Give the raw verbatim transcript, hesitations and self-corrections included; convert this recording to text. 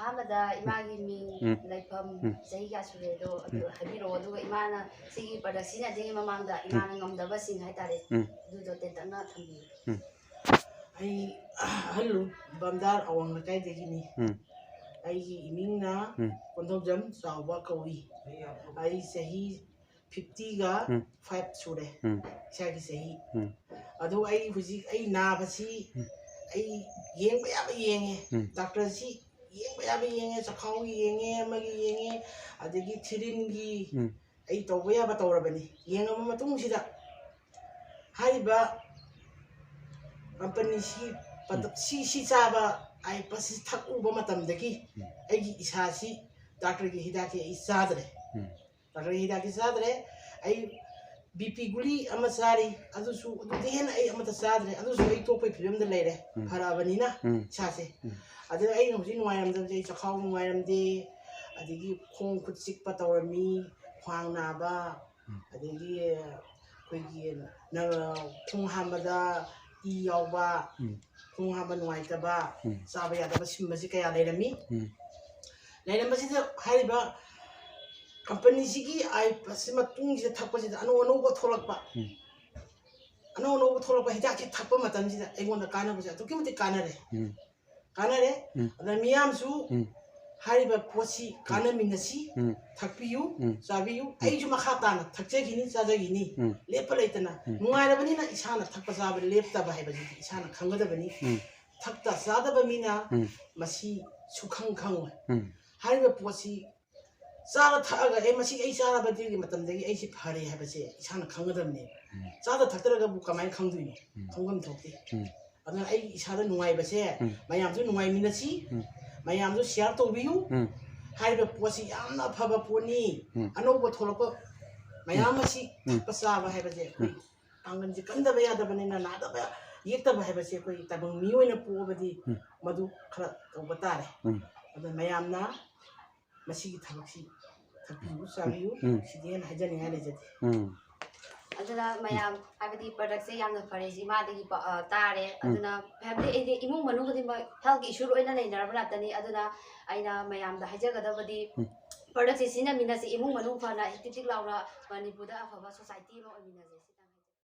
ꯑꯍꯥꯟꯕꯗ ꯏꯃꯥꯒꯤ ꯃꯤꯡ, ꯎꯝ꯫ ꯂꯩꯐꯝ, ꯎꯝ꯫ ꯆꯍꯤ ꯀꯌꯥ ꯁꯨꯔꯦꯗꯣ ꯑꯗꯨ ꯎꯝ꯫ ꯍꯥꯏꯕꯤꯔꯛꯑꯣ, ꯑꯗꯨꯒ ꯏꯃꯥꯅ ꯁꯤꯒꯤ product ꯁꯤꯖꯤꯟꯅꯗ꯭ꯔꯤꯉꯩ ꯃꯃꯥꯡꯗ ꯎꯝ꯫ ꯏꯃꯥꯅ ꯉꯝꯗꯕꯁꯤꯡ ꯍꯥꯏꯇꯥꯔꯦ, ꯎꯝ꯫ ꯑꯗꯨꯗꯣ ꯇꯦꯟꯇꯛꯅ ꯊꯝꯕꯤꯌꯨ꯫ ꯎꯝ꯫ ꯑꯩ ꯑꯍꯜꯂꯨ ꯕꯝꯗꯥꯔ ꯑꯋꯥꯡ ꯂꯩꯀꯥꯏꯗꯒꯤꯅꯤ꯫ ꯎꯝ꯫ ꯑꯩꯒꯤ ꯏꯃꯤꯡꯅ ꯎꯝ꯫ ꯀꯣꯟꯊꯧꯖꯝ ꯆꯥꯎꯕ ꯀꯧꯏ꯫ ꯑꯩ ꯆꯍꯤ fifty-ꯒ ꯎꯝ꯫ five ꯁꯨꯔꯦ, ꯎꯝ꯫ ꯏꯁꯥꯒꯤ ꯆꯍꯤ꯫ ꯎꯝ꯫ ꯑꯗꯣ ꯑꯩ ꯍꯧꯖꯤꯛ ꯑꯩ ꯅꯥꯕꯁꯤ ꯎꯝ꯫ ꯑꯩ ꯌꯦꯡꯕ ꯌꯥꯕ ꯌꯦꯡꯉꯦ, ꯎꯝ꯫ Doctor-ꯁꯤ ꯌꯦꯡꯕ ꯌꯥꯕ ꯌꯦꯡꯉꯦ, ꯆꯈꯥꯎꯒꯤ ꯌꯦꯡꯉꯦ, ꯑꯃꯒꯤ ꯌꯦꯡꯉꯦ, ꯑꯗꯒꯤ ꯊꯤꯔꯤꯟꯒꯤ ꯎꯝ꯫ ꯑꯩ ꯇꯧꯕ ꯌꯥꯕ ꯇꯧꯔꯕꯅꯤ꯫ ꯌꯦꯡꯉꯕ ꯃꯇꯨꯡꯁꯤꯗ ꯍꯥꯏꯔꯤꯕ company-ꯁꯤ ꯎꯝ꯫ ꯄꯗ-, ꯁꯤ, ꯁꯤ ꯆꯥꯕ, ꯑꯥꯏ ꯄꯁꯤ ꯊꯛꯎꯕ ꯃꯇꯝꯗꯒꯤ ꯎꯝ꯫ ꯑꯩꯒꯤ ꯏꯁꯥꯁꯤ doctor-ꯒꯤ ꯍꯤꯗꯥꯛꯁꯤ ꯑꯩ ꯆꯥꯗ꯭ꯔꯦ꯫ ꯎꯝ꯫ Doctor-ꯒꯤ ꯍꯤꯗꯥꯛꯇꯤ ꯆꯥꯗ꯭ꯔꯦ꯫ ꯑꯩ BP ꯒꯨꯂꯤ ꯑꯃ ꯆꯥꯔꯤ, ꯑꯗꯨꯁꯨ, ꯑꯗꯨꯗꯤ ꯍꯦꯟꯅ ꯑꯩ ꯑꯃꯠꯇ ꯆꯥꯗ꯭ꯔꯦ, ꯑꯗꯨꯁꯨ ꯑꯩ ꯇꯣꯛꯄꯒꯤ ꯐꯤꯕꯝꯗ ꯂꯩꯔꯦ, ꯎꯝ꯫ ꯐꯔꯛꯑꯕꯅꯤꯅ ꯎꯝ꯫ ꯏꯁꯥꯁꯦ꯫ ꯎꯝ꯫ ꯑꯗꯨꯅ ꯑꯩꯅ ꯍꯧꯖꯤꯛ ꯅꯨꯡꯉꯥꯏꯔꯝꯗꯕꯁꯦ, ꯑꯩ ꯆꯈꯥꯎ ꯅꯨꯡꯉꯥꯏꯔꯝꯗꯦ, ꯑꯗꯒꯤ ꯈꯣꯡ ꯈꯨꯠ ꯆꯤꯛꯄ ꯇꯧꯔꯝꯃꯤ, ꯈ꯭ꯋꯥꯡ ꯅꯥꯕ, ꯎꯝ꯫ ꯑꯗꯒꯤ ꯑꯩꯈꯣꯏꯒꯤ ꯅ-, ꯈꯣꯡ ꯍꯥꯝꯕꯗ ꯏ ꯌꯥꯎꯕ, ꯎꯝ꯫ ꯈꯣꯡ ꯍꯥꯝꯕ ꯅꯨꯡꯉꯥꯏꯇꯕ, ꯎꯝ꯫ ꯆꯥꯕ ꯌꯥꯗꯕ ꯁꯤꯒꯨꯝꯕꯁꯤ ꯀꯌꯥ ꯂꯩꯔꯝꯃꯤ꯫ ꯎꯝ꯫ ꯂꯩꯔꯝꯕꯁꯤꯗ ꯍꯥꯏꯔꯤꯕ company-ꯁꯤꯒꯤ ꯑꯥꯏ ꯄꯁꯤ ꯃꯇꯨꯡꯁꯤꯗ ꯊꯛꯄꯁꯤꯗ ꯑꯅꯧ ꯑꯅꯧꯕ ꯊꯣꯛꯂꯛꯄ, ꯎꯝ꯫ ꯑꯅꯧ ꯑꯅꯧꯕ ꯊꯣꯛꯂꯛꯄ ꯍꯤꯗꯥꯛꯁꯤ ꯊꯛꯄ ꯃꯇꯝꯁꯤꯗ ꯑꯩꯉꯣꯟꯗ ꯀꯥꯟꯅꯕꯁꯦ ꯑꯗꯨꯛꯀꯤ ꯃꯇꯤꯛ ꯀꯥꯟꯅꯔꯦ꯫ ꯎꯝ꯫ ꯀꯥꯟꯅꯔꯦ꯫ ꯎꯝ꯫ ꯑꯗ ꯃꯤꯌꯥꯝꯁꯨ ꯎꯝ꯫ ꯍꯥꯏꯔꯤꯕ ꯄꯣꯠꯁꯤ ꯎꯝ꯫ ꯀꯥꯟꯅꯃꯤꯟꯅꯁꯤ, ꯎꯝ꯫ ꯊꯛꯄꯤꯌꯨ, ꯎꯝ꯫ ꯆꯥꯕꯤꯌꯨ꯫ ꯎꯝ꯫ ꯑꯩꯁꯨ ꯃꯈꯥ ꯇꯥꯅ ꯊꯛꯆꯈꯤꯅꯤ, ꯆꯥꯖꯈꯤꯅꯤ꯫ ꯎꯝ꯫ ꯂꯦꯞꯄ ꯂꯩꯇꯅ ꯎꯝ꯫ ꯅꯨꯡꯉꯥꯏꯔꯕꯅꯤꯅ ꯏꯁꯥꯅ ꯊꯛꯄ ꯆꯥꯕ ꯂꯦꯞꯇꯕ ꯍꯥꯏꯕꯁꯤꯗꯤ ꯏꯁꯥꯅ ꯈꯪꯒꯗꯕꯅꯤ꯫ ꯎꯝ꯫ ꯊꯛꯇ ꯆꯥꯗꯕ ꯃꯤꯅ ꯎꯝ꯫ ꯃꯁꯤ ꯁꯨꯈꯪ ꯈꯪꯉꯣꯏ꯫ ꯎꯝ꯫ ꯍꯥꯏꯔꯤꯕ ꯄꯣꯠꯁꯤ ꯆꯥꯔ ꯊꯛꯑꯒ, "ꯑꯦ, ꯃꯁꯤ ꯑꯩ ꯆꯥꯔꯕꯗꯤ" ꯃꯇꯝꯗꯒꯤ ꯑꯩꯁꯤ ꯐꯔꯦ ꯍꯥꯏꯕꯁꯦ ꯏꯁꯥꯅ ꯈꯪꯒꯗꯕꯅꯦꯕ꯫ ꯎꯝ꯫ ꯆꯥꯗ ꯊꯛꯇ꯭ꯔꯒꯕꯨ ꯀꯃꯥꯏꯅ ꯈꯪꯗꯣꯏꯅꯣ? ꯎꯝ꯫ ꯈꯪꯐꯝ ꯊꯣꯛꯇꯦ꯫ ꯎꯝ꯫ ꯑꯗꯨꯅ ꯑꯩ ꯏꯁꯥꯗ ꯅꯨꯡꯉꯥꯏꯕꯁꯦ ꯎꯝ꯫ ꯃꯌꯥꯝꯁꯨ ꯅꯨꯡꯉꯥꯏꯃꯤꯟꯅꯁꯤ, ꯎꯝ꯫ ꯃꯌꯥꯝꯁꯨ share ꯇꯧꯕꯤꯌꯨ꯫ ꯎꯝ꯫ ꯍꯥꯏꯔꯤꯕ ꯄꯣꯠꯁꯤ ꯌꯥꯝꯅ ꯑꯐꯕ ꯄꯣꯠꯅꯤ꯫ ꯎꯝ꯫ ꯑꯅꯧꯕ ꯊꯣꯛꯂꯛꯄ ꯃꯌꯥꯝ ꯎꯝ꯫ ꯑꯁꯤ ꯎꯝ꯫ ꯊꯛꯄ ꯆꯥꯕ ꯍꯥꯏꯕꯁꯦ ꯑꯩꯈꯣꯏ ꯎꯝ꯫ ꯄꯥꯡꯒꯜꯁꯦ ꯀꯟꯗꯕ ꯌꯥꯗꯕꯅꯤꯅ, ꯅꯥꯗꯕ ꯌꯦꯛꯇꯕ ꯍꯥꯏꯕꯁꯦ ꯑꯩꯈꯣꯏ ꯇꯥꯏꯕꯪ ꯃꯤ ꯑꯣꯏꯅ ꯄꯣꯛꯑꯕꯗꯤ ꯎꯝ꯫ ꯃꯗꯨ ꯈꯔ ꯇꯧꯕ ꯇꯥꯔꯦ꯫ ꯎꯝ꯫ ꯑꯗꯨꯅ ꯃꯌꯥꯝꯅ ꯃꯁꯤꯒꯤ ꯊꯕꯛꯁꯤ ꯊꯛꯄꯤꯌꯨ, ꯆꯥꯕꯤꯌꯨ꯫ ꯎꯝ꯫ ꯁꯤꯗꯤ ꯍꯦꯟꯅ ꯍꯥꯏꯖꯅꯤꯡꯉꯥꯏ ꯂꯩꯖꯗꯦ꯫ ꯎꯝ꯫ ꯑꯗꯨꯅ ꯃꯌꯥꯝ ꯍꯥꯏꯕꯗꯤ ꯄ꯭ꯔꯗꯛꯁꯦ ꯌꯥꯝꯅ ꯐꯔꯦ, ꯁꯤ ꯏꯃꯥꯗꯒꯤ ꯄ- ꯑ, ꯇꯥꯔꯦ꯫ ꯑꯗꯨꯅ ꯐꯦꯃꯤꯂꯤ, ꯑꯩꯗꯤ ꯏꯃꯨꯡ ꯃꯅꯨꯡ ꯈꯨꯗꯤꯡꯃꯛ ꯍꯦꯜꯊꯀꯤ ꯏꯁꯨ ꯂꯣꯏꯅ ꯂꯩꯅꯔꯕ ꯉꯥꯛꯇꯅꯤ꯫ ꯑꯗꯨꯅ ꯑꯩꯅ ꯃꯌꯥꯝꯗ ꯍꯥꯏꯖꯒꯗꯕꯗꯤ ꯄ꯭ꯔꯗꯛꯁꯦ ꯁꯤꯖꯤꯟꯅꯃꯤꯟꯅꯁꯤ, ꯏꯃꯨꯡ ꯃꯅꯨꯡ ꯐꯅ ꯍꯤꯛ ꯇꯤꯛ ꯇꯤꯛ ꯂꯥꯎꯅ ꯃꯅꯤꯄꯨꯔꯗ ꯑꯐꯕ ꯁꯣꯁꯥꯏꯇꯤ ꯑꯃ ꯑꯣꯏꯃꯤꯟꯅꯁꯦ꯫